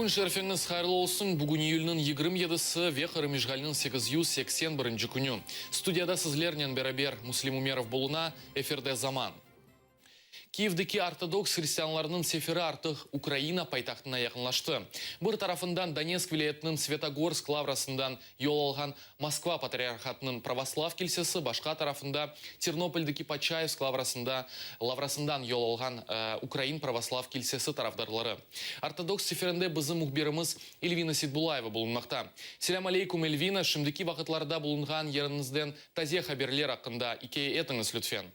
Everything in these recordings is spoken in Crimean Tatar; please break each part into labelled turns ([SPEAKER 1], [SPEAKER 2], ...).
[SPEAKER 1] Kün şerifiñiz hayırlı olsun! Bugün iyülniñ 27-si ve Qırım işğaliniñ 881-nci künü. Studiyada sizlernen beraber Müslim Ümerov buluna, efirde Zaman. Kiyevdeki ortodoks hristianlarınıñ seferi artıq Ukraina paytahtına yaqınlaştı. Bir tarafından Donetsk vilâyetiniñ Svyatogorsk lavrasından yol alğan Moskva patriarhatınıñ pravoslav kilsesi, başqa tarafında Ternopoldeki Poçayevsk lavrasında lavrasından yol alğan Ukrain pravoslav kilsesi tarafdarları. Ortodoks seferinde bizim mühbirimiz Elvina Seitbullayeva bulunmaqta. Selâm aleyküm, Elvina, şimdiki vaqıtlarda bulunğan yeriñizden taze haberler aqqında ikâye etiñiz, lütfen.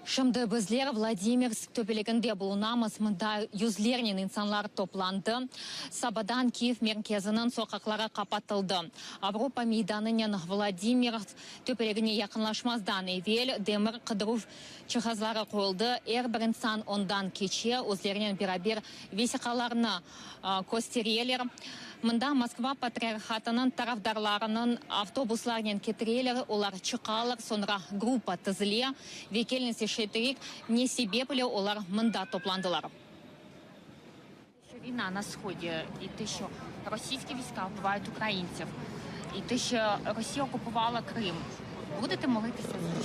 [SPEAKER 2] Şimdi bizler Vladimirsk töpeliginde bulunamız, mında yüzlernen insanlar toplandı. Sabadan Kiyev merkeziniñ soqaqları qapatıldı. Avropa meydanınen Vladimir töpeligine yaqınlaşmazdan evel demir qıdıruv cihazları qoyuldı, er bir insan ondan keçe, özlerinen beraber vesiqalarnı köstereler. Mında Moskva patriarhatınıñ tarafdarlarınıñ avtobuslarnen ketireler, olar çıqalar, soñra gruppa tizile ve keliñiz eşiteyik, ne sebep ile olar mında toplandılar.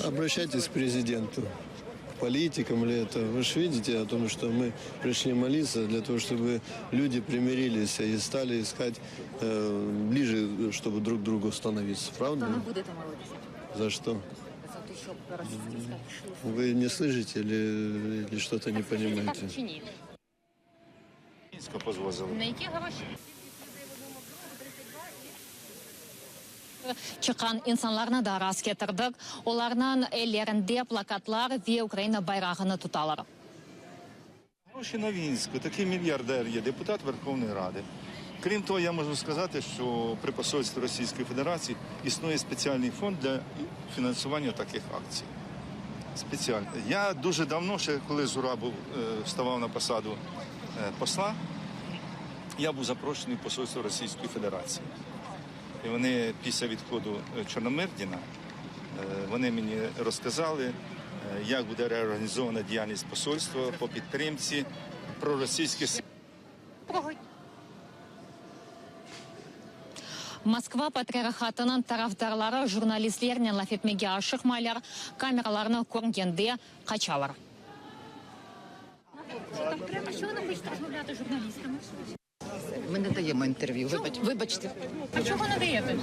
[SPEAKER 3] Обращайтесь к президенту. К политикам ли это? Вы ж видите о том, что мы пришли молиться для того, чтобы люди примирились и стали искать э, ближе, чтобы друг к другу становиться. Правда?
[SPEAKER 2] Тобто не будете молитися?
[SPEAKER 3] За что?
[SPEAKER 2] За те, щоб російські війська пішли?
[SPEAKER 3] Вы не слышите или, или что-то не
[SPEAKER 2] Так скажіть,
[SPEAKER 3] понимаете?
[SPEAKER 2] так чи ні?
[SPEAKER 4] Позвозили.
[SPEAKER 2] На які гроші? Çıqqan insanlarnı da rast ketirdik. Olarnıñ ellerinde plakatlar ve Ukraina bayrağını tutalar.
[SPEAKER 4] Гроші на Вінську, такий мільярдер є, депутат Верховної Ради. Крім того, я можу сказати, що при посольстві Російської Федерації існує спеціальний фонд для фінансування таких акцій. Спеціальний. Я дуже давно, ще коли Зурабов вставав на посаду посла, я був запрошений в посольство Російської Федерації. І вони після відходу Чорномирдіна, вони мені розказали, як буде реорганізована діяльність посольства по підтримці проросійських сил.
[SPEAKER 2] Moskva patriarhatınıñ tarafdarları jurnalistlernen laf etmege aşıqmaylar, kameralarnı körgende qaçalar.
[SPEAKER 5] Ми не даємо інтерв'ю. Вибач, вибачте.
[SPEAKER 2] А чого не даєте?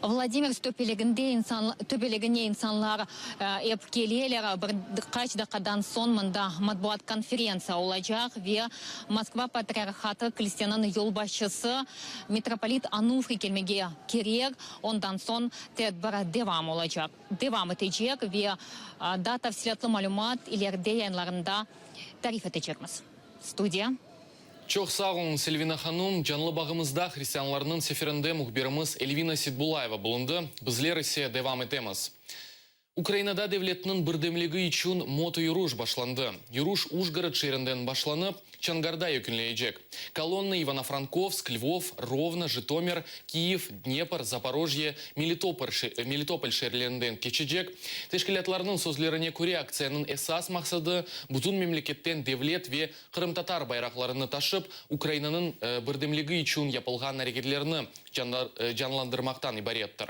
[SPEAKER 2] Vladimir töpeliginde insan, töpeligine insanlar ep keleler. Bir qaç daqqadan soñ mında matbuat konferentsiya olacaq ve Moskva patriarhatı kilseniñ yolbaşçısı mitropolit Onufriy kelmege kerek. Ondan soñ tedbir devam olacaq, devam etecek ve daa tafsilâtlı malümat ileride yayınlarında tarif etecekmiz. Studiya.
[SPEAKER 1] Çoq sağ oluñız, Elvina hanum. Canlı bağımızda hristianlarnıñ seferinde mühbirimiz Elvina Seitbullayeva bulundı. Bizler ise devam etemiz. Ukrainada devletniñ birdemligi içün motoyuruş başlandı. Yuruş Ujgorod şeerinden başlanıp, Çangarda yekünleyecek. Kolonna İvano-Frankovsk, Lvov, Rovno, Jıtomir, Kiyev, Dnepr, Zaporojye, Melitopol şeerlerinden keçecek. Teşkilâtlarnıñ sözlerine köre, aktsiyanıñ esas maqsadı, bütün memleketten devlet ve qırımtatar bayraqlarını taşıp, Ukrainanıñ birdemligi içün yapılğan areketlerni canlandırmaqtan ibarettir.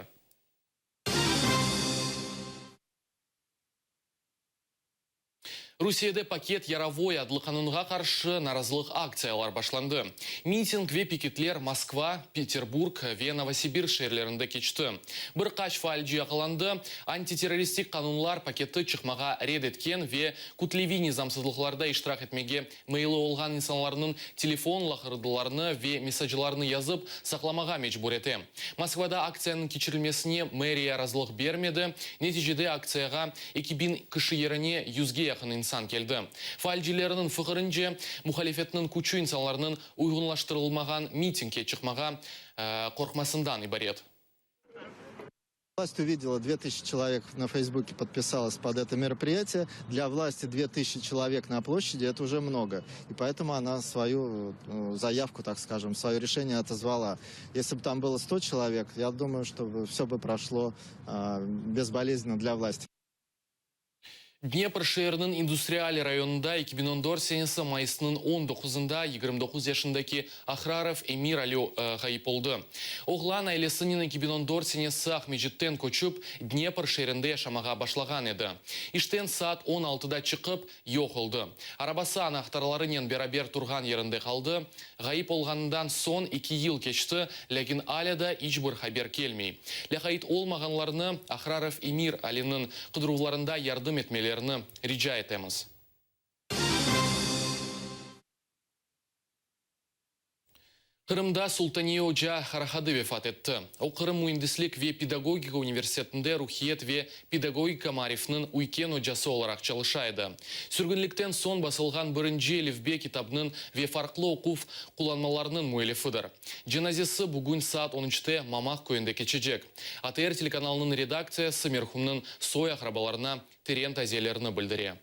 [SPEAKER 1] Rusiyede Paket Yarovoy adlı qanunğa qarşı narazılıq aktsiyalar başlandı. Miting ve piketler Moskva, Peterburg ve Novosibirsk şeerlerinde keçti. Bir qaç faalci yaqalandı, antiterroristik qanunlar paketi çıqmağa red etken ve kütleviy nizamsızlıqlarda iştirak etmege meyilli olğan insanlarnıñ telefon laqırdılarını ve mesaclarını yazıp saqlamağa mecbur ete. Moskvada aktsiyanıñ keçirilmesine meriya razılıq bermedi, neticede aktsiyağa 2000 kişi yerine yüzge yaqın insan keldi. Faalcilerniñ fikirince, muhalifetniñ küçü insanlarnıñ uyğunlaştırılmağan mitingge çıqmağa qorqmasından ibaret.
[SPEAKER 3] Власть увидела, 2000 человек на Фейсбуке подписалось под это мероприятие. Для власти 2000 человек на площади – это уже много. И поэтому она свою э, заявку, так скажем, свое решение отозвала. Если бы там было 100 человек, я думаю, что все бы прошло э, безболезненно для власти.
[SPEAKER 1] Dnepr şeeriniñ İndustrial rayonında 2014 senesi mayısnıñ 19-ında 29 yaşındaki Ahrarov Emir Ali ğayıp oldı. Oğlan ailesinen 2014 senesi Aqmescitten köçip, Dnepr şeerinde yaşamağa başlağan edi. İşten saat 16-da çıqıp, yoq oldı. Arabası anahtarlarınen beraber turğan yerinde qaldı. Ğayıp olğanından soñ eki yıl keçti, lâkin alâ da iç bir haber kelmey. Lâqayt olmağanlarnı Ahrarov Emir Aliniñ qıdıruvlarında yardım etmelerini rica etemiz. Qırımda Sultaniye oca Harahadı vefat etti. O, Qırım müendislik ve pedagogika universitetinde ruhiyet ve pedagogika maarifiniñ üyken ocası olaraq çalışa edi. Sürgünlikten soñ basılğan birinci elifbe kitabınıñ ve farqlı oquv qullanmalarınıñ müellifidir. Cenazesi bugün saat on üçte Mamaq köyünde keçecek. ATR telekanalınıñ redaktsiyası merhumnıñ soy-aqrabalarına teren taziyelerini bildire.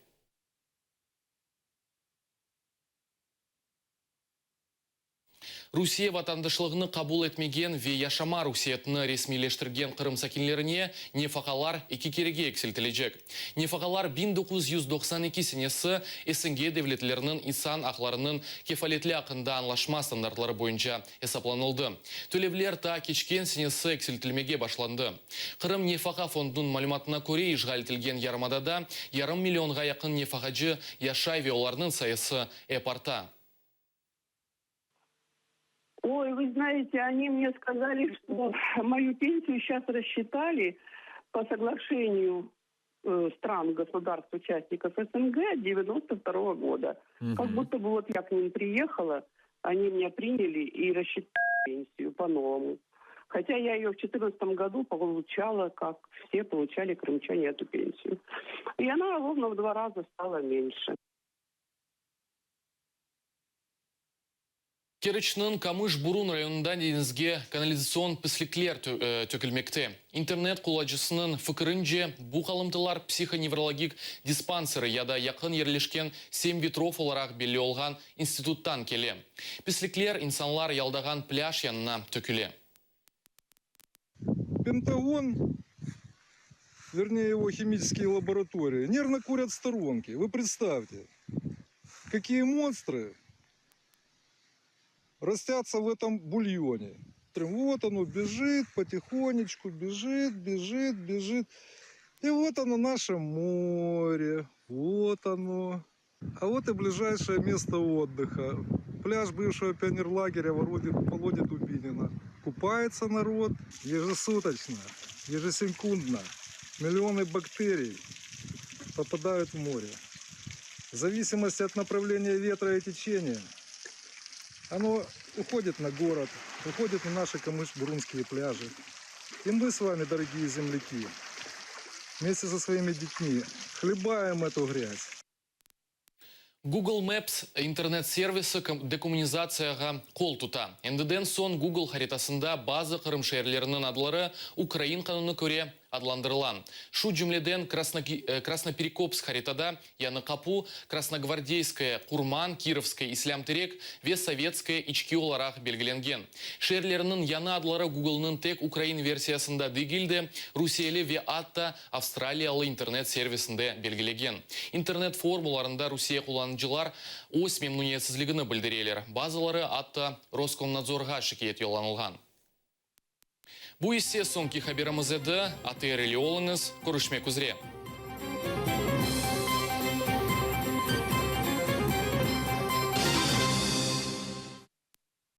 [SPEAKER 1] Rusiye vatandaşlığını qabul etmegen ve yaşama ruhsetini resmiyleştirgen Qırım sakinlerine nefaqalar eki kerege eksiltilecek. Nefaqalar 1992 senesi SNG devletleriniñ insan aqlarınıñ kefaletli aqqında añlaşma standartları boyunca esaplanıldı. Tölevler taa keçken senesi eksiltilmege başlandı. Qırım Nefaqa fondunıñ malümatına köre, işğal etilgen yarımadada yarım millionğa yaqın nefaqacı yaşay ve olarnıñ sayısı ep arta.
[SPEAKER 6] Oy, вы знаете, они мне сказали, что мою пенсию сейчас рассчитали по соглашению э, стран государств-участников СНГ 92 года. Угу. Как будто бы вот я к ним приехала, они меня приняли и рассчитали пенсию по-новому. Хотя я ее в 2014 году получала, как все получали крымчане эту пенсию. И она ровно в два раза стала меньше.
[SPEAKER 1] Keriçniñ Qamış Burun rayonında deñizge kanalizatsion pislikler tökülmekte. İnternet qullanıcısınıñ fikirince, bu qalımtılar psihonevrolegik dispanseri ya da yaqın yerleşken Sem vetrov olaraq belli olğan instituttan kele. Pislikler insanlar yaldağan plâj yanına töküle.
[SPEAKER 7] Pentagon, вернее его химические лаборатории, нервно курят в сторонке. Вы представьте, какие монстры растятся в этом бульоне. Вот оно бежит потихонечку, бежит, бежит, бежит. И вот оно наше море, вот оно. А вот и ближайшее место отдыха. Пляж бывшего пионерлагеря Володи, Володи Дубинина. Купается народ ежесуточно, ежесекундно. Миллионы бактерий попадают в море. В зависимости от направления ветра и течения, оно уходит на город, уходит на наши камыш-бурунские пляжи. И мы с вами, дорогие земляки, вместе со своими детьми хлебаем эту грязь.
[SPEAKER 1] Google Maps internet-servisi dekommunizatsiyağa qol tuta. Endiden soñ Google haritasında bazı Qırım şeerleriniñ adları ukrain qanunına köre adlandırıla. Şu cümleden Krasnoperekopsk haritada Yañı Qapu, Krasnogvardeyskoye, Qurman, Kirovskoye, İslâm Terek ve Sovetskoye İçki olaraq belgilengen. Şeerlerniñ yañı adları Google-nıñ tek ukrain versiyasında degil de, rusiyeli ve atta avstraliyalı internet servisinde belgilegen. İnternet forumlarında Rusiye qullanıcılar öz memnüniyetsizligini bildireler, bazıları atta Roskomnadzorğa şikâyet yollanılğan. Bu ise soñki haberimiz edi. ATR ile oluñız, körüşmek üzre.